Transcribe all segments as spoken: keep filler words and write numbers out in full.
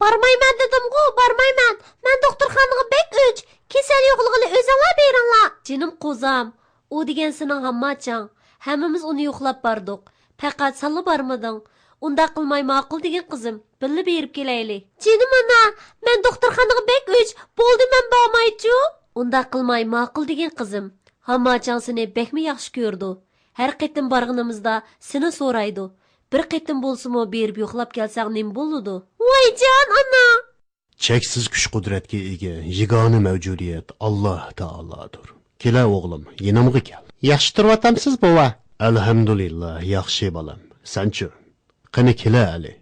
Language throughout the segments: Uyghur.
بارمايمەن دېدىمغۇ، بارمايمەن. مەن دوختۇرخانىغا بەك ئۆچ. كېسەل يوقلىغىلى ئۆزۈڭلار بېرىڭلار. جېنىم قوزام، ئۇ دېگەن سېنىڭ ھامماچاڭ. ھەممىمىز ئۇنى يوقلاپ باردۇق. پەقەت سەنلا بارمىدىڭ. ئۇنداق قىلماي ماقۇل دېگىن قىزىم، بىللە بېرىپ كېلەيلى. جېنىم ئانا، مەن دوختۇرخانىغا بەك ئۆچ. بولدى، مەن بارمايچۇ. ئۇنداق قىلماي ماقۇل دېگىن قىزىم. ھامماچاڭ سېنى بەكمۇ ياخشى كۆرىدۇ. ھەر قېتىم بارغىنىمىزدا سېنى سورايدۇ. بىر قېتىم بولسىمۇ بېرىپ يوقلاپ كەلسەڭ نېمە بولىدۇ؟ ۋايجان ئانا! چەكسىز كۈچ-قۇدرەتكە ئىگە يېگانە مەۋجۇدىيەت ئاللا تائالادۇر. كېلە ئوغلۇم، يېنىمغا كەل. ياخشى تۇرۇۋاتامسىز، بوۋا؟ ئەلھەمدۇلىللا، ياخشى بالام. سەنچۇ؟ قېنى كېلە ئەلى.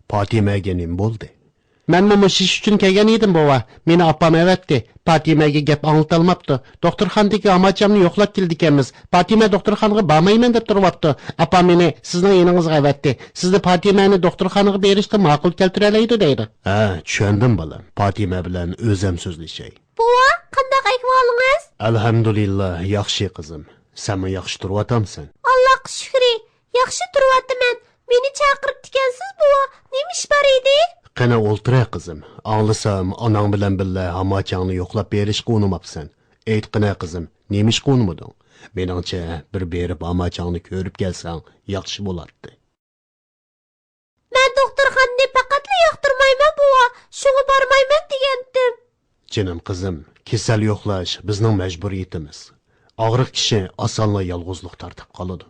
پاتىمەگە نېمە بولدى؟ مەنمۇ مۇشۇ ئىش ئۈچۈن كەلگەن ئىدىم، بوۋا. مېنى ئاپام ئەۋەتتى. پاتىمەگە گەپ ئاڭلىتالماپتۇ. دوختۇرخانىدىكى ئاماچامنى يوقلاپ كېلىدىكەنمىز. پاتىمە دوختۇرخانىغا بارمايمەن دەپ تۇرۇۋاپتۇ. ئاپام مېنى سىزنىڭ يېنىڭىزغا ئەۋەتتى. سىزنى پاتىمەنى دوختۇرخانىغا بېرىشقا ماقۇل كەلتۈرەلەيدۇ دەيدۇ. ھە، چۈشەندىم بالام. پاتىمە بىلەن ئۆزەم سۆزلىشەي. بوۋا، قانداق ئەھۋالىڭىز؟ ئەلھەمدۇلىللا، ياخشى قىزىم. سەنمۇ ياخشى تۇرۇۋاتامسەن؟ ئاللاغا شۈكرى، ياخشى تۇرۇۋاتىمەن. مېنى چاقىرىپتىكەنسىز، بوۋا. نېمە ئىش بار ئىدى؟ قېنى ئولتۇرە قىزىم. ئاڭلىسام، ئاناڭ بىلەن بىللە ھاماچاڭنى يوقلاپ بېرىشقا ئۇنىماپسەن. ئېيتقىنە قىزىم، نېمىشقا ئۇنىمىدىڭ؟ مېنىڭچە، بىر بېرىپ ھاماچاڭنى كۆرۈپ كەلسەڭ ياخشى بولاتتى. مەن دوختۇرخانىنى پەقەتلا ياقتۇرمايمەن، بوۋا. شۇڭا بارمايمەن دېگەنتىم. جېنىم قىزىم، كېسەل يوقلاش بىزنىڭ مەجبۇرىيىتىمىز. ئاغرىق كىشى ئاسانلا يالغۇزلۇق تارتىپ قالىدۇ.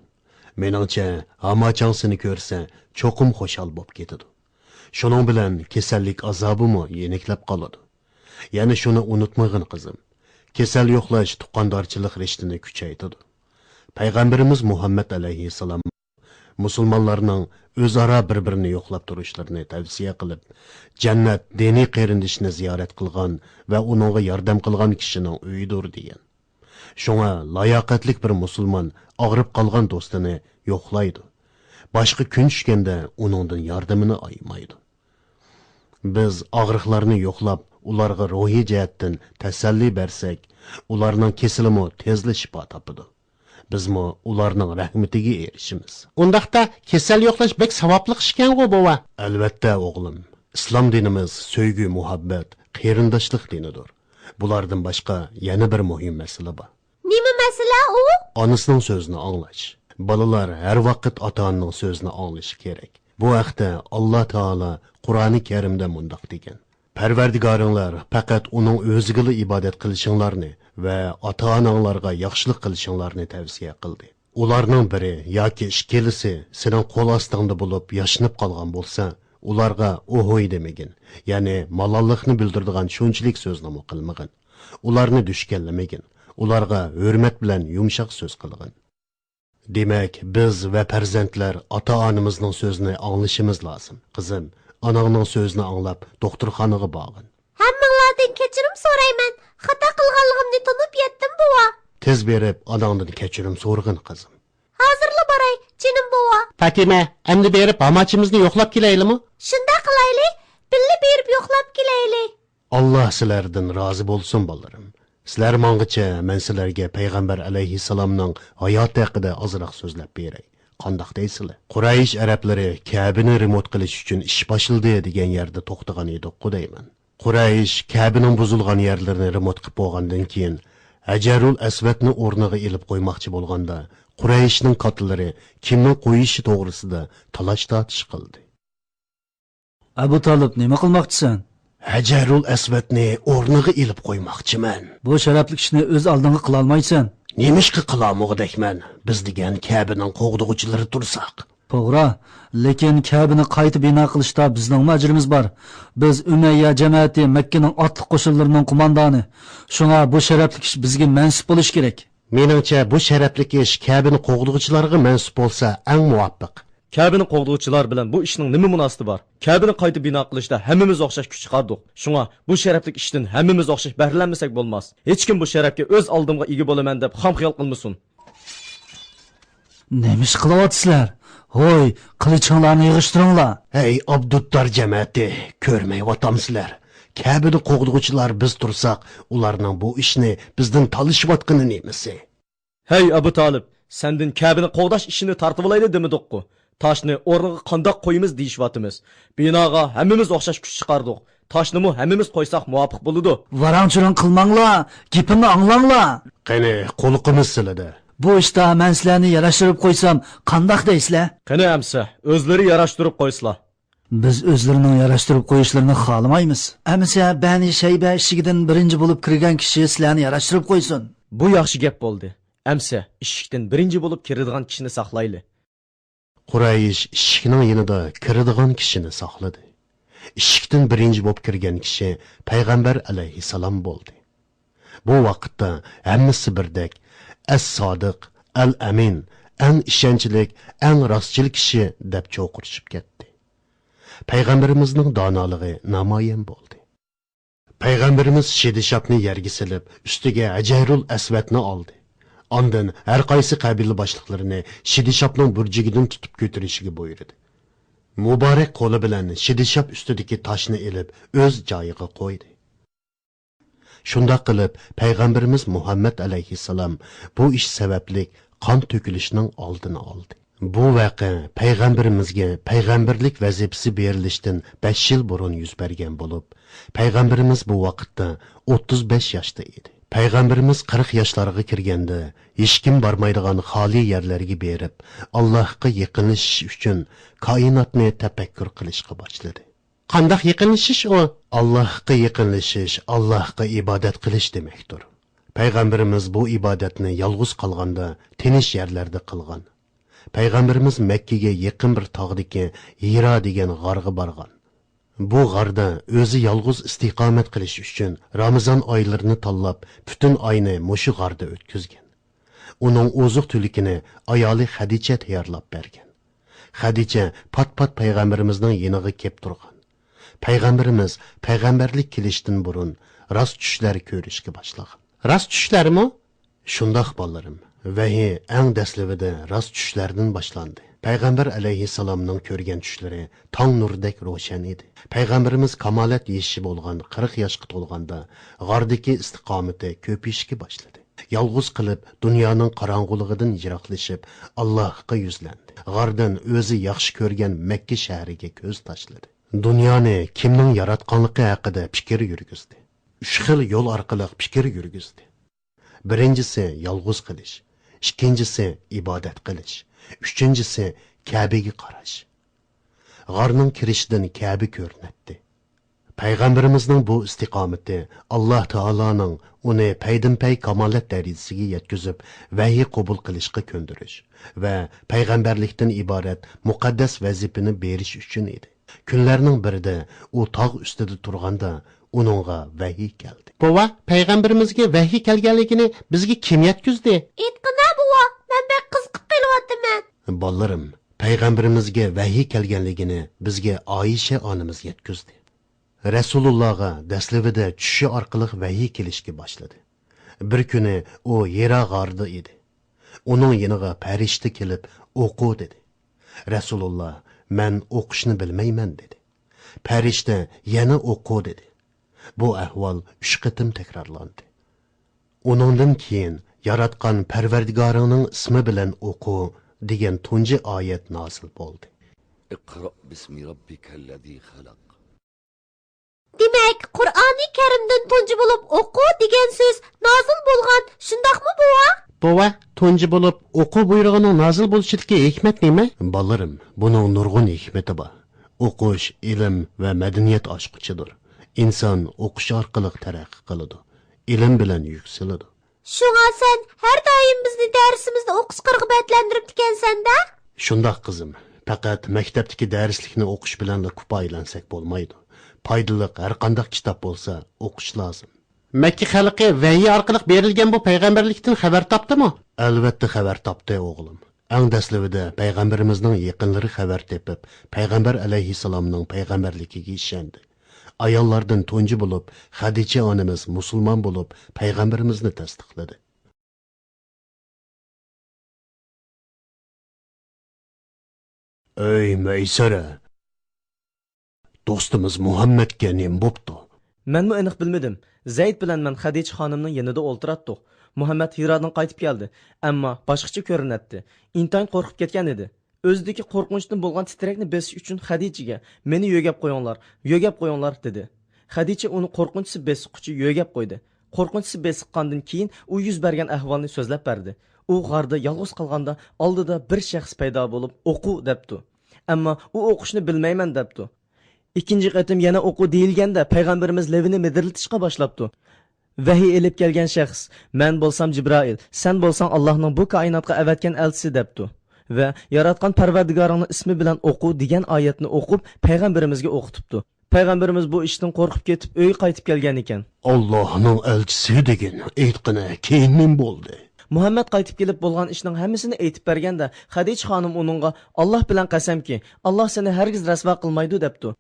مېنىڭچە، ھاماچاڭ سېنى كۆرسە، چوقۇم خۇشال بولۇپ كېتىدۇ. شۇنىڭ بىلەن كېسەللىك ئازابىمۇ يېنىكلەپ قالىدۇ. يەنە شۇنى ئۇنتۇمىغىن، قىزىم. كېسەل يوقلاش تۇغقاندارچىلىق رىشتىنى كۈچەيتىدۇ. پەيغەمبىرىمىز مۇھەممەد ئەلەيھىسسالام مۇسۇلمانلارنىڭ ئۆزئارا بىر-بىرىنى يوقلاپ تۇرۇشلىرىنى تەۋسىيە قىلىپ، جەننەت دىنىي قېرىندىشىنى زىيارەت قىلغان ۋە ئۇنىڭغا ياردەم قىلغان كىشىنىڭ ئۆيىدۇر، دېگەن. شۇڭا لاياقەتلىك بىر مۇسۇلمان ئاغرىپ قالغان دوستىنى يوقلايدۇ. باشقا كۈن چۈشكەندە ئۇنىڭدىن ياردىمىنى ئايىمايدۇ. بىز ئاغرىقلارنى يوقلاپ، ئۇلارغا روھىي جەھەتتىن تەسەللى بەرسەك، ئۇلارنىڭ كېسىلىمۇ تېزلا شىپا تاپىدۇ. بىزمۇ ئۇلارنىڭ رەھمىتىگە ئېرىشىمىز. ئۇنداقتا كېسەل يوقلاش بەك ساۋابلىق ئىشكەنغۇ، بوۋا؟ ئەلۋەتتە، ئوغلۇم. ئىسلام دىنىمىز سۆيگۈ، مۇھەببەت، قېرىنداشلىق دىنىدۇر. بۇلاردىن باشقا يەنە بىر مۇھىم مەسىلە بار. نېمە مەسىلە ئۇ؟ ئانىسىنىڭ سۆزىنى ئاڭلاش. بالىلار ھەر ۋاقىت ئاتا-ئانىنىڭ سۆزىنى ئاڭلىشى كېرەك. بۇ ھەقتە ئاللا تائالا قۇرئانى كەرىمدە مۇنداق دېگەن: پەرۋەردىگارىڭلار پەقەت ئۇنىڭ ئۆزىگىلا ئىبادەت قىلىشىڭلارنى ۋە ئاتا-ئاناڭلارغا ياخشىلىق قىلىشىڭلارنى تەۋسىيە قىلدى. ئۇلارنىڭ بىرى ياكى ئىككىلىسى سېنىڭ قول ئاستىڭدا بولۇپ ياشىنىپ قالغان بولسا، ئۇلارغا ئوھوي دېمىگىن، يەنى مالاللىقنى بىلدۈرىدىغان شۇنچىلىك سۆزنىمۇ قىلمىغىن. ئۇلارنى دۈشكەنلىمىگىن، ئۇلارغا ھۆرمەت بىلەن يۇمشاق سۆز قىلغىن. دېمەك، بىز ۋە پەرزەنتلەر ئاتا-ئانىمىزنىڭ سۆزىنى ئاڭلىشىمىز لازىم. قىزىم، ئاناڭنىڭ سۆزىنى ئاڭلاپ، دوختۇرخانىغا بارغىن. ھەممىڭلاردىن كەچۈرۈم سورايمەن. خاتا قىلغانلىقىمنى تونۇپ يەتتىم، بوۋا. تېز بېرىپ، ئاناڭدىن كەچۈرۈم سورىغىن، قىزىم. ھازىرلا باراي، جېنىم بوۋا. پاتىمە، ئەمدى بېرىپ، ھاماچىمىزنى يوقلاپ كېلەيلىمۇ؟ شۇنداق قىلايلى، بىللە بېرىپ يوقلاپ كېلەيلى. ئاللا سىلەردىن رازى بولسۇن، بالىلىرىم. سىلەر ماڭغىچە، مەن سىلەرگە پەيغەمبەر ئەلەيھىسسالامنىڭ ھاياتى ھەققىدە ئازراق سۆزلەپ بېرەي. قانداق دەيسىلەر؟ قۇرەيش ئەرەبلىرى كەبىنى رېمونت قىلىش ئۈچۈن ئىش باشلىدى دېگەن يەردە توختىغان ئىدۇققۇ دەيمەن. قۇرەيش كەبىنىڭ بۇزۇلغان يەرلىرىنى رېمونت قىلىپ بولغاندىن كېيىن، ھەجەرۇل ئەسۋەدنى ئورنىغا ئېلىپ قويماقچى بولغاندا، قۇرەيشنىڭ كاتتىلىرى كىمنىڭ قويۇشى توغرىسىدا تالاش-تارتىش قىلدى. ئەبۇ تالىپ، نېمە قىلماقچىسەن؟ ھەجەرۇل ئەسۋەدنى ئورنىغا ئېلىپ قويماقچىمەن. بۇ شەرەپلىك ئىشنى ئۆز ئالدىڭغا قىلالمايسەن. نېمىشقا قىلالمىغۇدەكمەن؟ بىز دېگەن كەبىنىڭ قوغدىغۇچىلىرى تۇرساق. توغرا، لېكىن كەبىنى قايتا بىنا قىلىشتا بىزنىڭمۇ ئەجرىمىز بار. بىز ئۈمەييە جەمەتى، مەككىنىڭ ئاتلىق قوشۇنلىرىنىڭ قوماندانى. شۇڭا بۇ شەرەپلىك ئىش بىزگە مەنسۇپ بولۇشى كېرەك. مېنىڭچە، بۇ شەرەپلىك ئىش كەبىنى قوغدىغۇچىلارغا مەنسۇپ بولسا ئەڭ مۇۋاپىق. كەبىنى قوغدىغۇچىلار بىلەن بۇ ئىشنىڭ نېمە مۇناسىۋىتى بار؟ كەبىنى قايتا بىنا قىلىشتا ھەممىمىز ئوخشاش كۈچ چىقاردۇق. شۇڭا بۇ شەرەپلىك ئىشتىن ھەممىمىز ئوخشاش بەھرىلەنمىسەك بولماس. ھېچكىم بۇ شەرەپكە ئۆز ئالدىمغا ئىگە بولىمەن دەپ خام خىيال قىلمىسۇن. نېمە ئىش قىلىۋاتىسىلەر؟ ھوي، قىلىچىڭلارنى يىغىشتۇرۇڭلار! ھەي، ئابدۇتتار جەمەتى، كۆرمەيۋاتامسىلەر؟ كەبىنى قوغدىغۇچىلار بىز تۇرساق، ئۇلارنىڭ بۇ ئىشنى بىزدىن تالىشىۋاتقىنى نېمىسى؟ ھەي، ئەبۇ تالىپ، سەندىن كەبىنى قوغداش ئىشىنى تارتىۋالايلى دېمىدۇققۇ؟ تاشنى ئورنىغا قانداق قويىمىز دېيىشىۋاتىمىز. بىناغا ھەممىمىز ئوخشاش كۈچ چىقاردۇق. تاشنىمۇ ھەممىمىز قويساق مۇۋاپىق بولىدۇ. ۋاراڭ-چۇرۇڭ قىلماڭلار، گېپىمنى ئاڭلاڭلار. قېنى، قۇلىقىمىز سىلىدە. بۇ ئىشتا مەن سىلەرنى ياراشتۇرۇپ قويسام، قانداق دەيسىلەر؟ قېنى ئەمسە، ئۆزلىرى ياراشتۇرۇپ قويسىلا. بىز ئۆزلىرىنىڭ ياراشتۇرۇپ قويۇشلىرىنى خالىمايمىز. ئەمىسە بەنى شەيبە ئىشىكىدىن بىرىنچى بولۇپ كىرگەن كىشى سىلەرنى ياراشتۇرۇپ قويسۇن. بۇ ياخشى گەپ بولدى. ئەمسە ئىشىكتىن بىرىنچى بولۇپ كىرىدىغان كىشىنى ساقلايلى. قۇرەيش ئىشىكنىڭ يېنىدا كىرىدىغان كىشىنى ساقلىدى. ئىشىكتىن بىرىنچى بولۇپ كىرگەن كىشى پەيغەمبەر ئەلەيھىسسالام بولدى. بۇ ۋاقىتتا ھەممىسى بىردەك، «ئەس-سادىق، ئەل-ئەمىن، ئەڭ ئىشەنچلىك، ئەڭ راستچىل كىشى» دەپ چۇرقۇرىشىپ كەتتى. پەيغەمبىرىمىزنىڭ دانالىقى نامايان بولدى. پەيغەمبىرىمىز شىدىشاپنى يەرگە سېلىپ، ئۈستىگە ھەجەرۇل ئەسۋەدنى ئالدى. ئاندىن ھەر قايسى قەبىلە باشلىقلىرىنى شىدىشاپنىڭ بۇرجىكىدىن تۇتۇپ كۆتۈرۈشىگە بۇيرۇدى. مۇبارەك قولى بىلەن شىدىشاپ ئۈستىدىكى تاشنى ئېلىپ، ئۆز جايىغا قويدى. شۇنداق قىلىپ، پەيغەمبىرىمىز مۇھەممەد ئەلەيھىسسالام بۇ ئىش سەۋەبلىك قان تۆكۈلۈشنىڭ ئالدىنى ئالدى. بۇ ۋەقە پەيغەمبىرىمىزگە پەيغەمبەرلىك ۋەزىپىسى بېرىلىشتىن بەش يىل بۇرۇن يۈز بەرگەن بولۇپ، پەيغەمبىرىمىز بۇ ۋاقىتتا ئوتتۇز بەش ياشتا ئىدى. پەيغەمبىرىمىز قىرىق ياشلارغا كىرگەندە، ھېچكىم بارمايدىغان خالىي يەرلەرگە بېرىپ، ئاللاھقا يېقىنلىشىش ئۈچۈن كائىناتنى تەپەككۇر قىلىشقا باشلىدى. قانداق يېقىنلىشىش ئۇ؟ ئاللاھقا يېقىنلىشىش، ئاللاھقا ئىبادەت قىلىش دېمەكتۇر. پەيغەمبىرىمىز بۇ ئىبادەتنى يالغۇز قالغاندا، تىنچ يەرلەردە قىلغان. پەيغەمبىرىمىز مەككىگە يېقىن بىر تاغدىكى ھىرا دېگەن غارغا بارغان. بۇ غاردا ئۆزى يالغۇز ئىستىقامەت قىلىش ئۈچۈن رامىزان ئايلىرىنى تاللاپ، پۈتۈن ئاينى مۇشۇ غاردا ئۆتكۈزگەن. ئۇنىڭ ئوزۇق-تۈلۈكىنى ئايالى خەدىچە تەييارلاپ بەرگەن. خەدىچە پات-پات پەيغەمبىرىمىزنىڭ يېنىغا كەپ تۇرغان. پەيغەمبىرىمىز پەيغەمبەرلىك كېلىشتىن بۇرۇن راست چۈشلەر كۆرۈشكە باشلىغان. راست چۈشلەرمۇ؟ شۇنداق، بالىلىرىم. ۋەھىي ئەڭ دەسلىۋىدە راست چۈشلەردىن باشلاندى. پەيغەمبەر ئەلەيھىسسالامنىڭ كۆرگەن چۈشلىرى تاڭ نۇرىدەك روشەن ئىدى. پەيغەمبىرىمىز كامالەت يېشى بولغان قىرىق ياشقا تولغاندا، غاردىكى ئىستىقامىتى كۆپىيىشكە باشلىدى. يالغۇز قېلىپ، دۇنيانىڭ قاراڭغۇلۇقىدىن يىراقلىشىپ، ئاللاھقا يۈزلەندى. غاردىن ئۆزى ياخشى كۆرگەن مەككە شەھىرىگە كۆز تاشلىدى. دۇنيانى كىمنىڭ ياراتقانلىقى ھەققىدە پىكىر يۈرگۈزدى. ئۈچ خىل يول ئارقىلىق پىكىر يۈرگۈزدى. بىرىنچىسى يالغۇز قېلىش، ئىككىنچىسى ئىبادەت قىلىش، ئۈچىنچىسى كەبىگە قاراش. غارنىڭ كىرىشىدىن كەبە كۆرۈنەتتى. پەيغەمبىرىمىزنىڭ بۇ ئىستىقامىتى ئاللا تائالانىڭ ئۇنى پەيدىنپەي كامالەت دەرىجىسىگە يەتكۈزۈپ، ۋەھىي قوبۇل قىلىشقا كۆندۈرۈش ۋە پەيغەمبەرلىكتىن ئىبارەت مۇقەددەس ۋەزىپىنى بېرىش ئۈچۈن ئىدى. كۈنلەرنىڭ بىرىدە ئۇ تاغ ئۈستىدە تۇرغاندا، ئۇنىڭغا ۋەھىي كەلدى. بوۋا، پەيغەمبىرىمىزگە ۋەھىي كەلگەنلىكىنى بىزگە كىم يەتكۈزدى؟ ئېيتقىنا، بوۋا، مەن بەك قىزىقىپ قېلىۋاتىمەن. بالىلىرىم، پەيغەمبىرىمىزگە ۋەھىي كەلگەنلىكىنى بىزگە ئائىشە ئانىمىز يەتكۈزدى. رەسۇلۇللاغا دەسلىۋىدە چۈشى ئارقىلىق ۋەھىي كېلىشكە باشلىدى. بىر كۈنى ئۇ ھىرا غارىدا ئىدى. ئۇنىڭ يېنىغا پەرىشتە كېلىپ، «ئوقۇ» دېدى. رەسۇلۇللا، «مەن ئوقۇشنى بىلمەيمەن» دېدى. پەرىشتە يەنە «ئوقۇ» دېدى. بۇ ئەھۋال ئۈچ قېتىم تەكرارلاندى. ئۇنىڭدىن كېيىن، «ياراتقان پەرۋەردىگارىڭنىڭ ئىسمى بىلەن ئوقۇ» دېگەن تۇنجى ئايەت نازىل بولدى. اقرأ باسم ربك الذي خلق. دېمەك، قۇرئانى كەرىمدىن تۇنجى بولۇپ «ئوقۇ» دېگەن سۆز نازىل بولغان، شۇنداقمۇ، بوۋا؟ بوۋا، تۇنجى بولۇپ «ئوقۇ» بۇيرۇقىنىڭ نازىل بولۇشىدىكى ھېكمەت نېمە؟ بالىلىرىم، بۇنىڭ نۇرغۇن ھېكمىتى بار. ئوقۇش ئىلىم ۋە مەدەنىيەت ئاچقۇچىدۇر. ئىنسان ئوقۇش ئارقىلىق تەرەققىي قىلىدۇ، ئىلىم بىلەن يۈكسىلىدۇ. شۇڭا سەن ھەر دائىم بىزنى دەرسىمىزدە ئوقۇشقا رىغبەتلەندۈرۈپتىكەنسەن-دە؟ شۇنداق، قىزىم. پەقەت مەكتەپتىكى دەرسلىكنى ئوقۇش بىلەنلا كۇپايىلەنسەك بولمايدۇ. پايدىلىق ھەر قانداق كىتاب بولسا ئوقۇش لازىم. مەككە خەلقى ۋەھىي ئارقىلىق بېرىلگەن بۇ پەيغەمبەرلىكتىن خەۋەر تاپتىمۇ؟ ئەلۋەتتە خەۋەر تاپتى، ئوغلۇم. ئەڭ دەسلىۋىدە پەيغەمبىرىمىزنىڭ يېقىنلىرى خەۋەر تېپىپ، پەيغەمبەر ئەلەيھىسسالامنىڭ پەيغەمبەرلىكىگە ئىشەندى. ئاياللاردىن تۇنجى بولۇپ خەدىچە ئانىمىز مۇسۇلمان بولۇپ، پەيغەمبىرىمىزنى تەستىقلىدى. ئەي مەيسەرە، دوستىمىز مۇھەممەدكە نېمە بوپتۇ؟ مەنمۇ ئېنىق بىلمىدىم. زەيد بىلەن مەن خەدىچە خانىمنىڭ يېنىدا ئولتۇراتتۇق. مۇھەممەد ھىرادىن قايتىپ كەلدى، ئەمما باشقىچە كۆرۈنەتتى. ئىنتايىن قورقۇپ كەتكەن ئىدى. ئۆزىدىكى قورقۇنچتىن بولغان تىترەكنى بېسىش ئۈچۈن خەدىچىگە، «مېنى يۆگەپ قويۇڭلار، يۆگەپ قويۇڭلار» دېدى. خەدىچە ئۇنى قورقۇنچ بېسقۇچى يۆگەپ قويدى. قورقۇنچ بېسىققاندىن كېيىن ئۇ يۈز بەرگەن ئەھۋالنى سۆزلەپ بەردى. ئۇ غاردا يالغۇز قالغاندا ئالدىدا بىر شەخس پەيدا بولۇپ، «ئوقۇ» دەپتۇ. ئەمما ئۇ ئوقۇشنى بىلمەيمەن دەپتۇ. ئىككىنچى قېتىم يەنە «ئوقۇ» دېيىلگەندە، پەيغەمبىرىمىز لېۋىنى مىدىرلىتىشقا باشلاپتۇ. ۋەھىي ئېلىپ كەلگەن شەخس، «مەن بولسام جىبرائىل، سەن بولساڭ ئاللاھنىڭ بۇ كائىناتقا ئەۋەتكەن ئەلچىسى» دەپتۇ ۋە «ياراتقان پەرۋەردىگارىڭنىڭ ئىسمى بىلەن ئوقۇ» دېگەن ئايەتنى ئوقۇپ، پەيغەمبىرىمىزگە ئوقۇتۇپتۇ. پەيغەمبىرىمىز بۇ ئىشتىن قورقۇپ كېتىپ، ئۆيگە قايتىپ كەلگەن ئىكەن. «ئاللاھنىڭ ئەلچىسى دېگىن، ئېيتقىنە، كېيىن نېمە بولدى؟» مۇھەممەد قايتىپ كېلىپ بولغان ئىشنىڭ ھەممىسىنى ئېيتىپ بەرگەندە، خەدىچە خانىم ئۇنىڭغا، «ئاللاھ بىلەن قەسەمكى، ئاللاھ سېنى ھەرگىز رەسۋا قىلمايدۇ» دەپتۇ.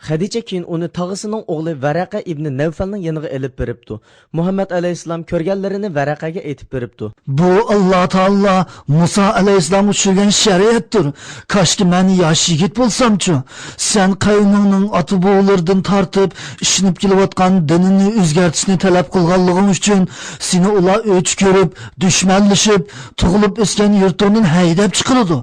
خەدىچە كېيىن ئۇنى تاغىسىنىڭ ئوغلى ۋەرەقە ئىبنى نەۋفەلنىڭ يېنىغا ئېلىپ بېرىپتۇ. مۇھەممەد ئەلەيھىسسالام كۆرگەنلىرىنى ۋەرەقەگە ئېيتىپ بېرىپتۇ. «بۇ ئاللاھ تائالا مۇسا ئەلەيھىسسالامغا چۈشۈرگەن شەرىئەتتۇر. كاشكى مەن ياش يىگىت بولسامچۇ؟ سەن قەۋمىڭنىڭ ئاتا-بوۋىلىرىدىن تارتىپ ئىشىنىپ كېلىۋاتقان دىنىنى ئۆزگەرتىشنى تەلەپ قىلغانلىقىڭ ئۈچۈن سېنى ئۇلار ئۆچ كۆرۈپ، دۈشمەنلىشىپ، تۇغۇلۇپ ئۆسكەن يۇرتۇڭدىن ھەيدەپ چىقىرىدۇ.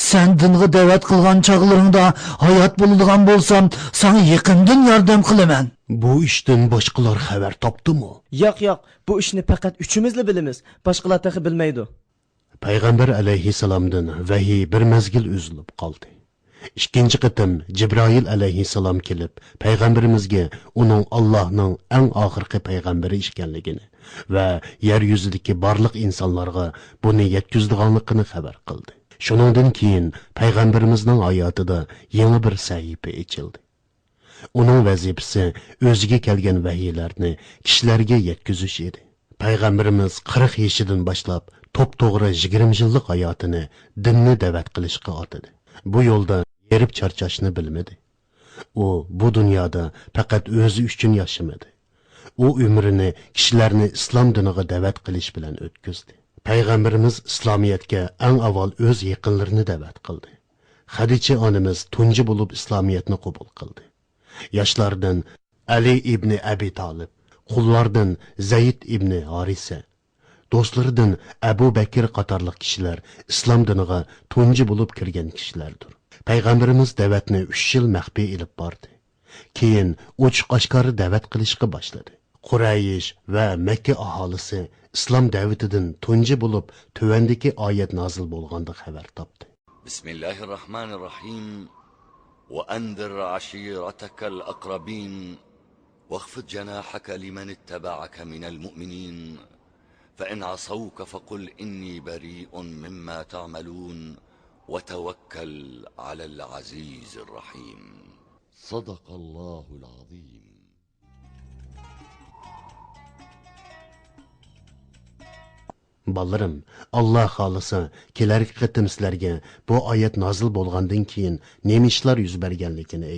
سەن دىنغا دەۋەت قىلغان چاغلىرىڭدا ھايات بولىدىغان بولسام، ساڭا يېقىندىن ياردەم قىلىمەن.» «بۇ ئىشتىن باشقىلار خەۋەر تاپتىمۇ؟» «ياق، ياق، بۇ ئىشنى پەقەت ئۈچىمىزلا بىلىمىز، باشقىلار تېخى بىلمەيدۇ.» پەيغەمبەر ئەلەيھىسسالامدىن ۋەھىي بىر مەزگىل ئۈزۈلۈپ قالدى. ئىككىنچى قېتىم جىبرائىل ئەلەيھىسسالام كېلىپ، پەيغەمبىرىمىزگە ئۇنىڭ ئاللاھنىڭ ئەڭ ئاخىرقى پەيغەمبىرى ئىكەنلىكىنى ۋە يەر يۈزىدىكى بارلىق ئىنسانلارغا بۇنى يەتكۈزىدىغانلىقىنى خەۋەر قىلدى. شۇنىڭدىن كېيىن پەيغەمبىرىمىزنىڭ ھاياتىدا يېڭى بىر سەھىپە ئېچىلدى. ئۇنىڭ ۋەزىپىسى ئۆزىگە كەلگەن ۋەھىيلەرنى كىشىلەرگە يەتكۈزۈش ئىدى. پەيغەمبىرىمىز قىرىق يېشىدىن باشلاپ توپتوغرا يىگىرمە يىللىق ھاياتىنى دىننى دەۋەت قىلىشقا ئاتىدى. بۇ يولدا ھېرىپ چارچاشنى بىلمىدى. ئۇ بۇ دۇنيادا پەقەت ئۆزى ئۈچۈن ياشىمىدى. ئۇ ئۆمرىنى كىشىلەرنى ئىسلام دىنىغا دەۋەت قىلىش بىلەن ئۆتكۈزدى. پەيغەمبىرىمىز ئىسلامىيەتكە ئەڭ ئاۋۋال ئۆز يېقىنلىرىنى دەۋەت قىلدى. خەدىچە ئانىمىز تۇنجى بولۇپ ئىسلامىيەتنى قوبۇل قىلدى. ياشلاردىن ئەلى ئىبنى ئەبى تالىپ، قۇللاردىن زەيد ئىبنى ھارىسە، دوستلىرىدىن ئەبۇ بەكىر قاتارلىق كىشىلەر ئىسلام دىنىغا تۇنجى بولۇپ كىرگەن كىشىلەردۇر. پەيغەمبىرىمىز دەۋەتنى ئۈچ يىل مەخپىي ئېلىپ باردى. كېيىن ئوچۇق-ئاشكارا دەۋەت قىلىشقا باشلىدى. قۇرەيش ۋە مەككە ئاھالىسى ئىسلام دەۋىتىدىن تۇنجى بولۇپ تۆۋەندىكى ئايەت نازىل بولغاندا خەۋەر تاپتى. بسم الله الرحمن الرحيم. وأنذر عشيرتك الأقربين. واخفض جناحك لمن اتبعك من المؤمنين. فإن عصوك فقل إني بريء مما تعملون. وتوكل على العزيز الرحيم. صدق الله العظيم. بالىلىرىم، ئاللا خالىسا، كېلەركى قېتىم سىلەرگە بۇ ئايەت نازىل بولغاندىن كېيىن نېمە ئىشلار يۈز بەرگەنلىكىنى